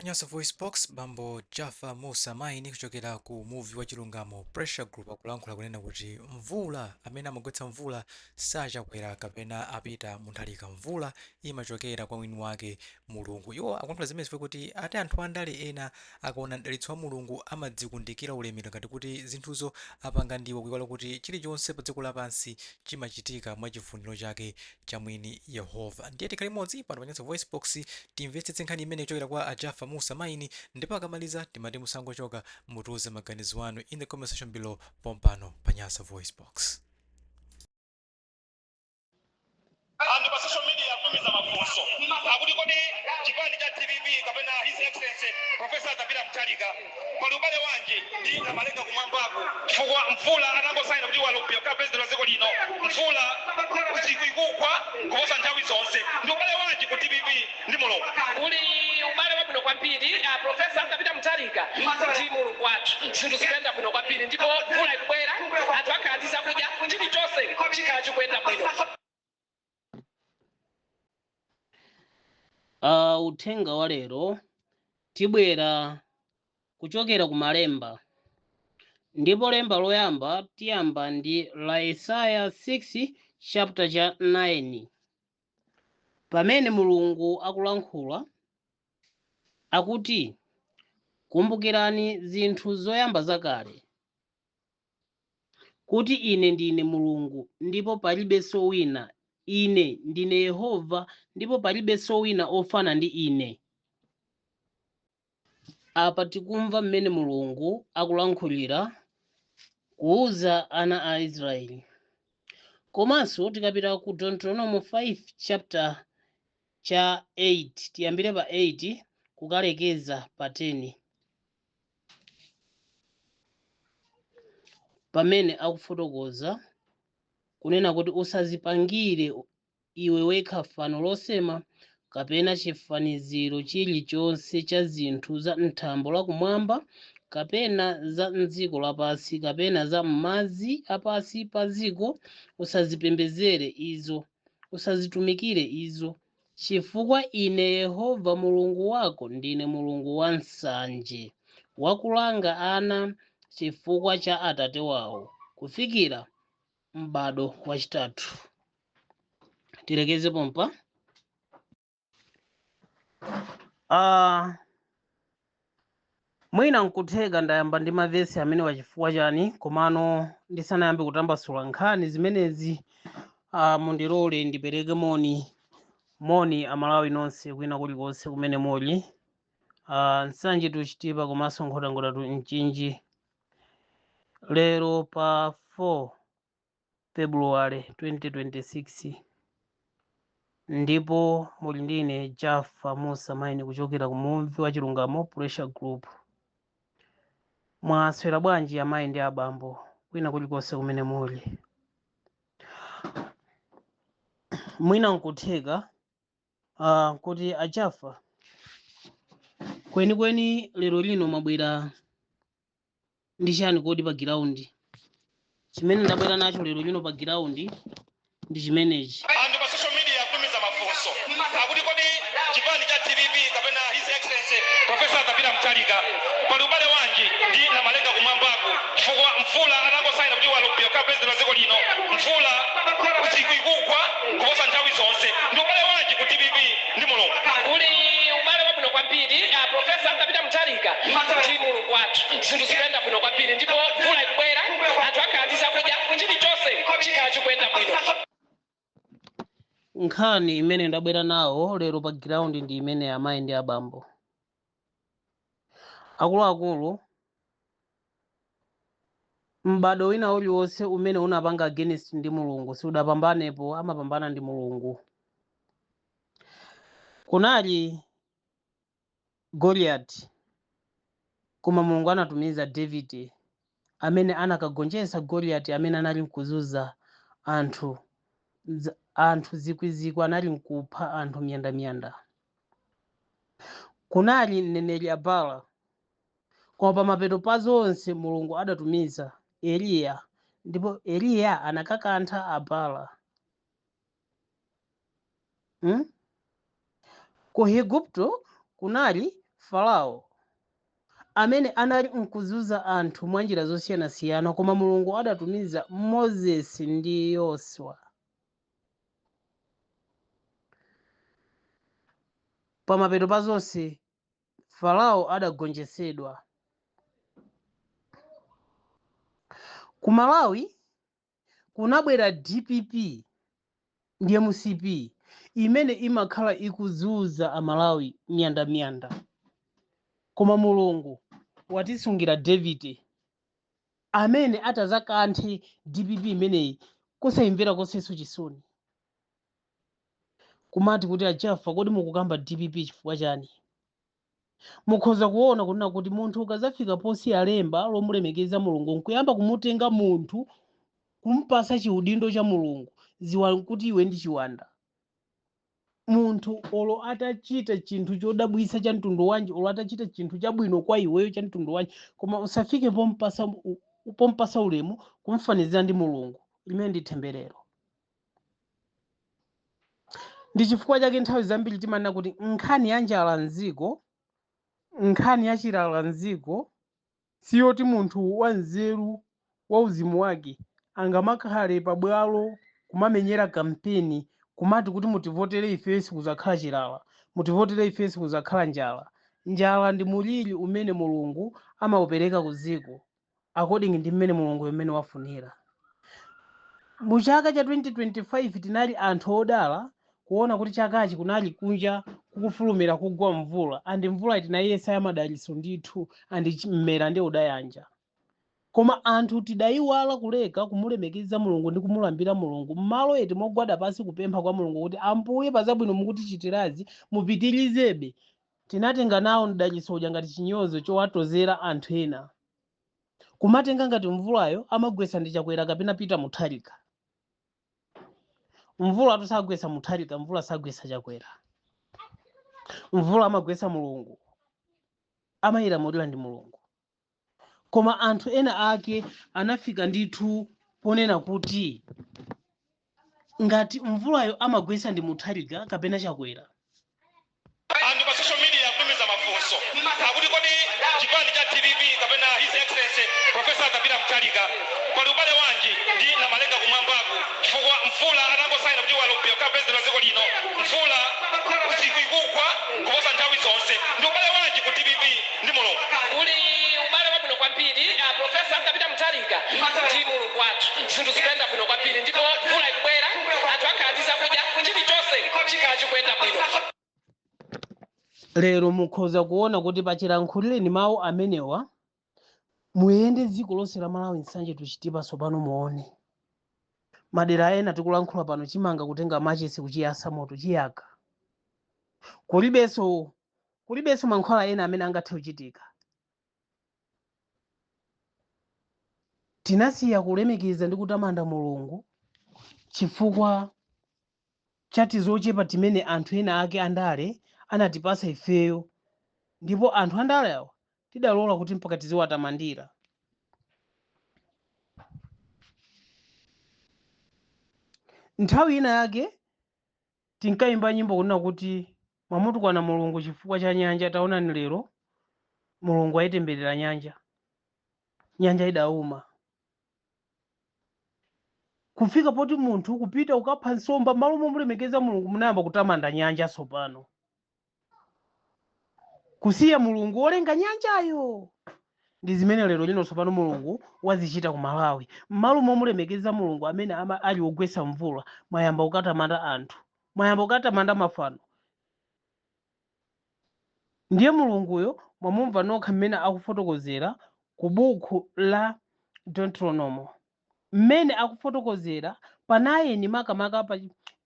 Nyasa Voice Box, bambo Jaffer Mussa Maini kuchokera ku Muvi wa Chilungamo Pressure Group akulankhula kunena kuti mvula, amene amagwetsa mvula sachakwera kapena apita Mutharika. Mvula imachokera kwa mwini wake Mulungu. Iwo akulankhula zimenezi kuti ati anthu andale ena akaona mdalitso wa Mulungu amadzikundikira ulemerero ngati kuti zinthuzo apanga ndiwo, kuiwala kuti chilichonse pa dziko lapansi chimachitika mwachifuniro chake cha mwini Yehova. Ndiye tikhale limodzi pano pa Nyasa Voice Box, timvetsetse nkhani imene kuchokera kwa a Jaffer Mussa Maini, ndipo akamaliza timati musangochoka, mutiuze maganizo anu in the comment section below pompano pa Nyasa Voice Box. Anthu pa social media akutumiza mafunso akuti, kodi chipani cha DPP kapena His Excellency Professor Peter Mutharika pali ubale wanji ndi Namalenga kumwambako? Chifukwa mvula atangosaina kuti walumbira kukhala president wa dziko lino, mvula ikugwa kuposa nthawi zonse. Ndi ubale wanji ku DPP ndi Mulungu? Uli ubale wabwino kwambiri. Professor Peter Mutharika ndi Mulungu wathu. Zinthu zikuyenda bwino kwambiri ndipo mvula ikubwera, anthu akhala ndi zakudya, chilichonse chikhala chikuyenda bwino. Uthenga wa lero tibwera kuchokera ku malemba, ndipo lemba loyamba tiyamba ndi la Yesaya 6 chapter cha 9, pamene Mulungu akulankhula akuti, kumbukirani zinthu zoyamba zakale, kuti ine ndine Mulungu ndipo palibenso wina, ine ndine Yehova ndipo palibenso wina ofana ndi ine. Apa tikumva mmene Mulungu akulankhulira kuuza ana a Israeli. Komanso tikapita ku Deuteronomy 5 chapter cha 8, tiyambire pa 8 kukalekeza pa 10, pamene akufotokoza kunena kuti usazipangire iwe wekha fano losema kapena chifaniziro chilichonse cha zinthu za mthambo lakumwamba kapena za mdziko lapansi kapena za m'madzi apansi pa dziko. Usazipembedzere izo, usazitumikire izo, chifukwa ine Yehova Mulungu wako ndine Mulungu wa nsanje, wakulanga ana chifukwa cha atate wawo kufikira m'bado wachitatu. Tilekeze pompa. Mwina nkutheka ndayamba ndi mavesi amene wachifukwa chani, komano ndisanayambe kutambasula nkhani zimenezi, mundilole ndipereke moni. Moni Amalawi nonse kwina kulikonse kumene muli, Nsanje tuchitipa komanso Nkhotakota tu Mchinji. Lero pa 4 February 2026, ndipo muli ndine Jaffer Mussa Maini kuchokera ku Muvi wa Chilungamo Pressure Group. Mwaswera bwanji amayi ndi abambo kwina kulikonse kumene muli? Mwina nkutheka kuti a Jaffer kwenikweni lero lino mwabwera ndi chani kodi pa ground? Chimene ndabwera nacho lero lino pa ground ndi chimenechi. Anthu pa social media akutumiza mafunso akuti, kodi chipani cha DPP kapena His Excellency Professor Peter Mutharika pali ubale wanji ndi Namalenga kumwambako? Chifukwa mvula atangosaina kuti walumbira kukhala president wa dziko lino, mvula ikugwa kuposa nthawi zonse. Ndi ubale wanji ku DPP ndi Mulungu? Uli ubale wabwino kwambiri. Professor Peter Mutharika ndi Mulungu wathu. Zinthu zikuyenda bwino kwambiri ndipo mvula ikubwera, anthu akhala ndi zakudya, chilichonse chikhala chikuyenda bwino. Nkhani imene ndabwera nawo lero pa ground ndi imene, amayi ndi abambo akuluakulu, m'bado wina uliwonse umene unapanga against ndi Mulungu siudapambanepo, amapambana ndi Mulungu. Kunali Goliath, koma Mulungu anatumiza David amene anakagonjetsa Goliath amene anali mkuzunza anthu anthu zikwizikwi, anali mkupha anthu miyandamiyanda. Kunali mneneri Abala, koma pamapeto pa zonse Mulungu adatumiza Eliya, ndipo Eliya anakakantha Abala. Ku Igupto kunali Farao amene anali nkuzunza anthu mwa njira zosiyanasiyana, koma Mulungu adatumiza Mozesi ndi Yoswa. Pamapeto pa zonse Farao adagonjetsedwa. Ku Malawi kunabwera DPP ndi MCP imene imakhala ikuzunza Amalawi miyandamiyanda, koma Mulungu watisungira Davide amene atazakanthe DPP imeneyi kusayimvera konsenso chisoni. Kumati kuti ajafa, kodi mukukamba DPP chifukwa chani? Mukhoza kuona kunena kuti munthu ukazafika posiya lemba lomulemekeza Mulungu nkuyamba kumutenga munthu kumpasa chiudindo cha Mulungu, ziwa kuti iwe ndi chiwanda. Munthu olo atachita chinthu chodabwitsa cha mtundu wanji, olo atachita chinthu chabwino kwa iweyo cha mtundu wanji, koma usafike pompasa ulemu kumfanizira ndi Mulungu, limene ndi temberero. Ndi chifukwa chake nthawi zambiri timanena kuti nkhani ya njala mdziko, nkhani ya chilala mdziko, siyoti munthu wanzeru wa uzimu wake angamakhale pabwalo kumamenyera kampeni kumati kuti mutivotere ife sikuzakhala chilala, mutivotere ife sikuzakhala njala. Njala ndi muliri umene Mulungu amaupereka ku dziko according ndi mmene Mulungu mmene wafunira. Mu chaka cha 2025 tinali anthu odala kuona kuti chakachi kunali kunja kukufulumira kugwa mvula, andi mvula tinayesa ya madalitso ndithu, andi mmera ndi udayanja. Koma anthu tidayiwala kuleka kumulemekeza Mulungu ndi kumulambira Mulungu mmalo eti mogwada pasi kupempha kwa Mulungu kuti Ambuye pazabwino mukutichitirazi mupitirizebe. Tinatenga nawo mdalitso uja ngati chinyozo chowatozera anthu ena, kumatenga ngati mvulayo amagwetsa ndi Chakwera kapena Peter Mutharika. Mvula tusagwetsa Mutharika, mvula sagwetsa Chakwera, mvula amagwetsa Mulungu, amayilamulira ndi Mulungu. Koma anthu ena ake anafika ndithu ponena kuti ngati mvulayo amagwetsa ndi Mutharika kapena Chakwera. Anthu pa social media akutumiza mafunso akuti kodi chipani cha DPP kapena His Excellency Professor Peter Mutharika pali ubale wanji ndi Namalenga kumwambaku, chifukwa mvula atangosaina kuti walumbira kukhala president wa dziko lino, mvula ikugwa kuposa nthawi zonse. Ndi ubale wanji ku DPP ndi Mulungu? Uli ubale wabwino kwambiri. Professor Peter Mutharika ndi Mulungu wathu, zinthu zikuyenda bwino kwambiri, ndipo mvula ikubwera, anthu akhala ndi zakudya, chilichonse chikhala chikuyenda bwino. Lero mukhoza kuona kuti pachilankhulireni mawu amenewa, muyende dziko lonse la Malawi, Nsanje tuchitipa tsopano muone madera ena tikulankhula pano chimanga kutenga machesi kuchiyasa moto chiyaka, kulibenso mankhwala ena amene angathe kuchitika. Tinasiya kulemekeza ndi kutamanda Mulungu chifukwa chati zochepa timene anthu ena ake andale anatipasa ifeyo, ndipo anthu andale awa tidalola kuti mpaka tiziwatamandira. Nthawi ina yake tinkayimba nyimbo kunena kuti mwamutukwana Mulungu chifukwa cha nyanja, taonani lero Mulungu ayitemberera nyanja, nyanja idawuma. Kufika poti munthu kupita ukapha nsomba malo momulemekeza Mulungu munayamba kutamanda nyanja tsopano, kusiya Mulungu wolenga nyanjayo. Ndi zimene lero lino tsopano Mulungu wazichita ku Malawi. Mmalo momulemekeza Mulungu amene ali wogwetsa mvula, mwayamba kukatamanda anthu, mwayamba kukatamanda mafano. Ndiye Mulunguyo mwamumva nokha mmene akufotokozera ku buku la Deuteronomo, mmene akufotokozera pa 9 makamaka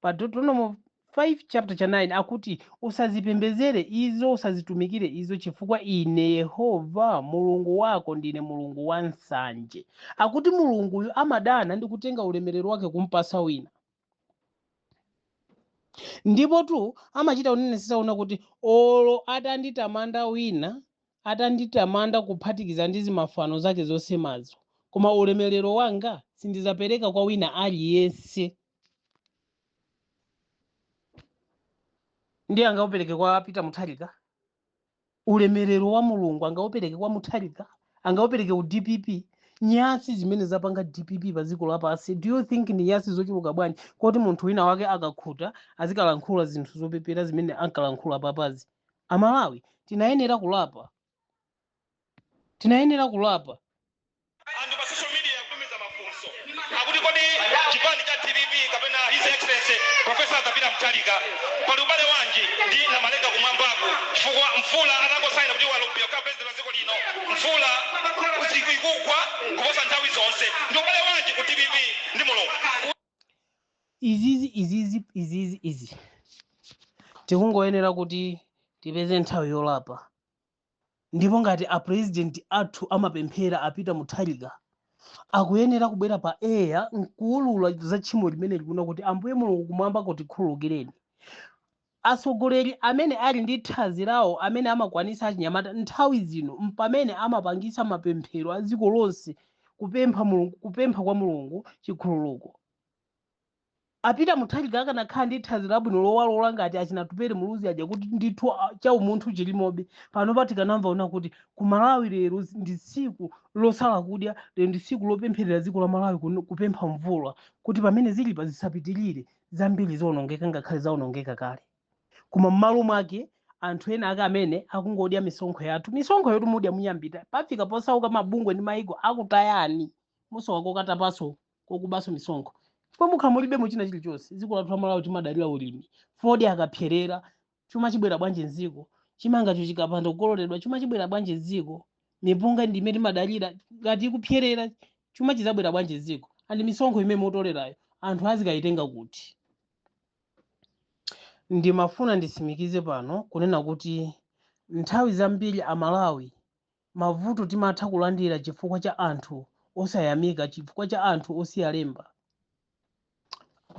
pa Deuteronomo 5 chapter cha 9 akuti usazipembedzere izo, usazitumikire izo, chifukwa ine Yehova Mulungu wako ndine Mulungu wa nsanje. Akuti Mulunguyu amadana ndi kutenga ulemerero wake kumpasa wina, ndipo tu amachita kunenetsetsa una kuti olo atanditamanda wina, atanditamanda kuphatikiza ndi zimafano zake zosemazo, koma ulemerero wanga sindizapereka kwa wina aliyense. Ndiye angaupereke kwa Peter Mutharika? Ulemerero wa Mulungu angaupereke kwa Mutharika? Angaupereke ku DPP? Nyasi zimene zapanga DPP pa dziko lapansi, do you think ndi nyasi zochuluka bwanji koti munthu wina wake akakhuta azikalankhula zinthu zopepera zimene ankalankhula papazi? Amalawi tinayenera kulapa, tinayenera kulapa. Anthu pa social media kutumiza mafunso akuti kodi chipani cha DPP kapena His Excellency Professor Arthur Mutharika pali ubale wanji ndi Namalenga kumwambaku, chifukwa mvula atangosaina kuti walumbira kukhala president wa dziko lino, mvula ikugwa kuposa nthawi zonse. Ndi ubale wanji ku DPP ndi Mulungu? Izizi, izizi, izizi, izi tikungoyenera kuti tipeze nthawi yolapa. Ndipo ngati apresident athu amapemphera, apita Mutharika akuyenera kubwera pa air nkuwulula za tchimo limene likuna kuti Ambuye Mulungu kumwamba kutikhululukireni. Atsogoleri amene ali ndi thanzi lawo, amene amakwanisa achinyamata nthawi zino, mpamene amapangisa mapemphero a dziko lonse kupempha Mulungu, kupempha kwa Mulungu chikhululuko. Apita Mutharika akanakhala ndi thanzi labwino lowalola ngati achina Atupele Muluzi aja, kuti ndithu cha umunthu chilimobe, pano tikanamva ona kuti ku Malawi lero ndi tsiku losala kudya, lero ndi tsiku lopempherera dziko la Malawi, kupempha mvula kuti pamene zilipa zisapitirire, zambiri ziwonongeka ngakhale zawonongeka kale. Koma m'malo mwake anthu ena ake amene akungodya misonkho yathu, misonkho yotu mudya munyambita, pafika posauka mabungwe ndi maiko akutayani, musowa kokatapaso kokubaso misonkho, chifukwa mukha mulibe muchina chilichonse. Dziko lathu la Malawi timadalira ulimi. Fodya akapserera, chuma chibwera bwanji mdziko? Chimangacho chikapanda kukololedwa, chuma chibwera bwanji mdziko? Mipunga ndi imene timadalira, ngati ikupserera, chuma chizabwera bwanji mdziko? And misonkho imene mutolerayo anthu azikayitenga kuti? Ndimafuna nditsimikize pano kunena kuti nthawi zambiri Amalawi mavuto timatha kulandira chifukwa cha anthu osayamika, chifukwa cha anthu osiya lemba.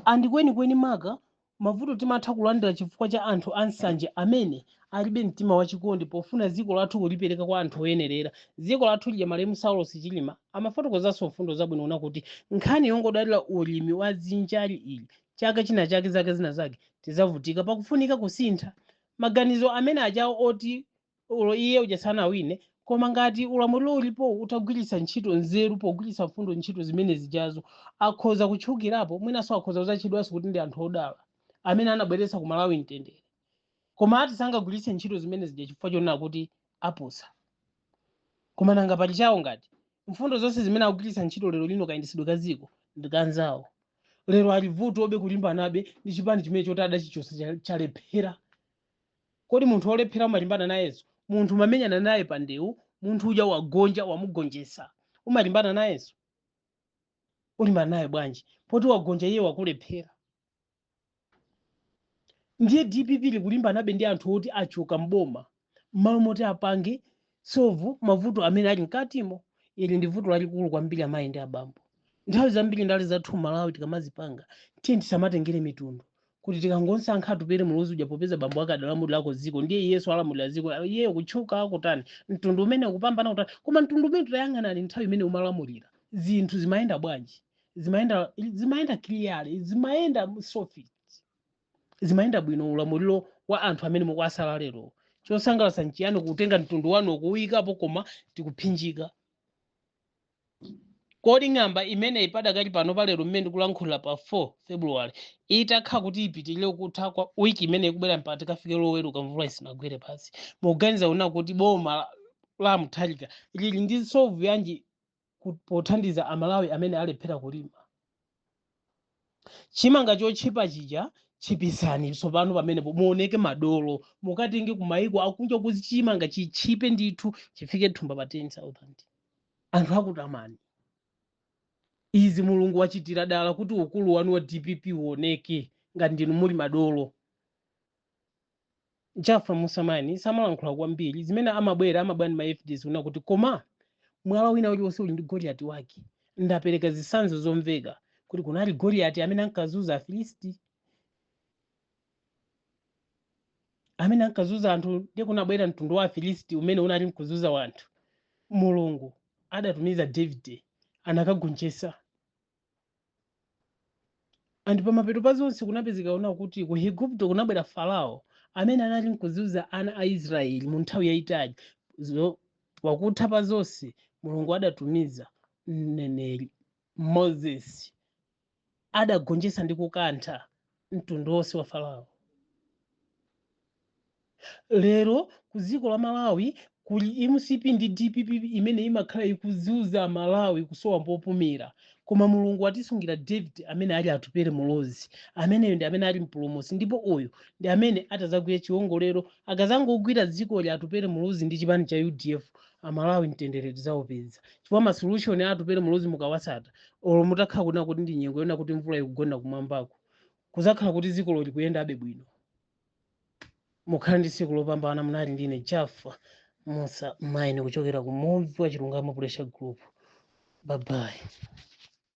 And kwenikweni maka mavuto timatha kulandira chifukwa cha anthu ansanje amene alibe mtima wachikondi pofuna dziko lathu kulipereka kwa anthu oyenerera. Dziko lathu lija, malemu Saulos Chilima amafotokozanso mfundo zabwino una kuti nkhani yongodalira ulimi wa dzinjali ili, chaka china chake, zaka zina zake tizavutika, pakufunika kusintha maganizo amene achawo oti ulo iye uja sanawine. Koma ngati ulamuliro ulipo utagwiritsa ntchito nzeru pogwiritsa mfundo ntchito zimene zijazo, akhoza kutchukirapo, mwinanso akhoza kudzatchedwanso kuti ndi anthu odala amene anabweretsa ku Malawi mtendere. Koma ati sangagwiritse ntchito zimene zija chifukwa chonena kuti apusa. Koma nanga pali chawo ngati mfundo zonse zimene akugwiritsa ntchito lero lino, kayendetsedwe ka dziko ndi kanzawo. Lero ali vuto obe kulimbanabe ndi chipani chimene choti adachichosa chalephera. Kodi munthu wolephera umalimbana nayenso? Munthu umamenyana naye pa ndewu, munthu uja wagonja, wamugonjetsa, umalimbana nayenso? Ulimbana naye bwanji poti wagonja, iye wakulephera? Ndiye DPP likulimbanabe ndi anthu oti achoka mboma m'malo moti apange solve mavuto amene ali mkatimo. Ili ndi vuto lalikulu kwambiri, amayi ndi abambo. Nthawi zambiri ndale zathu Malawi tikamazipanga, tiye tisamatengere mitundu, kuti tikangosankha Atupele Muluzi uja popeza bambo ake adalamulirako dziko, ndiye iyeso alamulira dziko, iyeyo kutchuka kutani, mtundu umene ukupambana kutani. Koma mtundu umene tutayang'anani, nthawi imene umalamulira zinthu zimayenda bwanji? Zimayenda, zimayenda clearly, zimayenda soft, zimayenda bwino ulamuliro wa anthu amene mukuwasala lero. Chosangalatsa nchiyani kutenga mtundu wanu kuwuyikapo koma tikuphinjika? Kodi ng'amba imeneyi padakali pano palero mmene ndikulankhulira pa 4 February, itakhala kuti ipitirire kutha kwa wiki imene ikubwera mpaka tikafike Loweruka, mvula isinagwere pansi, mukuganiza kuna kuti boma la Mutharika lili ndi solve yanji pothandiza Amalawi amene alephera kulima? Chimanga chotchipa chija chipisani tsopano pamenepo, muoneke madolo, mukatenge kumayiko akunja kuti chimanga chichipe ndithu, chifike thumba pa 10,000, anthu akutamani. Izi Mulungu wachitira dala kuti ukulu wanu wa DPP uoneke ngati ndinu muli madolo. Jafar Musamani samalankhula kwambiri, zimene amabwera amabwera ndi ma FDs kuna kuti koma mwala wina uliwonse uli ndi Goliyati wake. Ndapereka zitsanzo zomveka kuti kunali Goliyati amene ankazunza Afilisti, amene ankazunza anthu, ndiye kunabwera mtundu wa Afilisti umene unali mkuzunza wanthu. Mulungu adatumiza Davide, anakagonjetsa. And pamapeto pa zonse kunapezeka una kuti ku Igupto kunabwera Farao Amene anali nkuzunza ana a Israeli mu nthawi yayitali. Wakutha pa zonse, Mulungu adatumiza mneneri Moses, adagonjetsa ndi kukantha mtundu wonse wa Farao. Lero ku dziko la Malawi kuli MCP ndi DPP imene imakhala ikuzunza Malawi kusowa popumira, koma Mulungu atisungira David amene ali Atupele Muluzi. Ameneyo ndi amene ali mpulumutsi, ndipo uyu ndi amene atazagwira chiwongolero. Akazangogwira dzikoli Atupele Muluzi ndi chipani cha UDF, Amalawi mtendere tidzawupeza, chifukwa ma solution a Atupele Muluzi mukawasata, olo mutakhala kunena kuti ndi nyengo yona kuti mvula ikugona kumwambako, kuzakhala kuti dzikolo likuyendabe bwino. Mukhale ndi tsiku lopambana. Munali ndine Jaffa Musa Maine kuchokera ku Muvi wa Chilungamo Pressure Group. Bye bye.